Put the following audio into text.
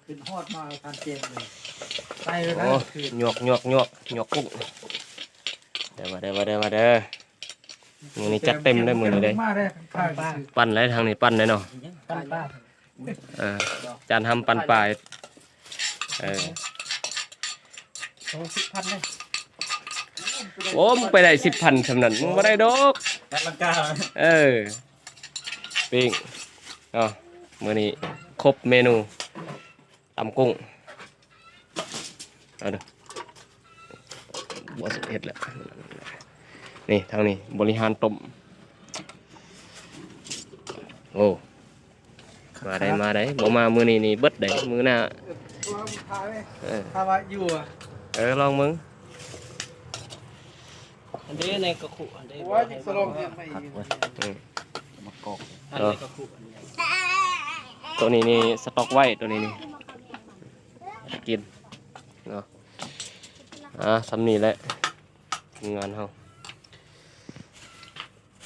ຂຶ້ນຮອດມາທັນເກມເລີຍ ໄປເລີຍນະ ໂອ້ ຄື ຍວກ ຍວກ ຍວກ ຍວກກຸ້ງ ເດີ ມາເດີ ມາເດີ ມາເດີ ມື້ນີ້ຈັດເຕັມເລີຍ ມື້ນີ້ເດີ ມາເດີ ປັ່ນເລີຍ ທາງນີ້ປັ່ນເລີຍເນາະ ປັ່ນປາ ເອີ ຈານທຳປັ່ນປາ ເອີ ໂອ້ ສິບພັນເລີຍ ໂອ້ ມຶງໄປໄດ້ສິບພັນສ່ຳນັ້ນ ມຶງບໍ່ໄດ້ດອກ ນັດລັງກາ ເອີ ປີ້ງ ເອົາ ມື້ນີ້ຄົບເມນູ ຕຳກຸ້ງ ເອົາເດີ ບໍ່ເຮັດແລ້ວ ນີ້ ທາງນີ້ ບໍລິຫານຕົ້ມ ໂອ້ ມາໄດ້ ມາໄດ້ ບໍ່ມາມື້ນີ້ນີ້ເບິດເດ້ ມື້ໜ້າ ເອີ ຖ້າວ່າຢູ່ ເອີ ລອງເບິ່ງ ອັນເດ້ໃນກະຄຸ ອັນເດ້ ໂອ້ຍ ສະຫຼອງ ເອີ ມາກອກ ອັນໃນກະຄຸ ໂຕນີ້ນີ້ສະຕັອກໄວ້ ໂຕນີ້ນີ້ ກິນເນາະ ອ່າ ສ່ຳນີ້ແຫຼະ ທີມງານເຮົາ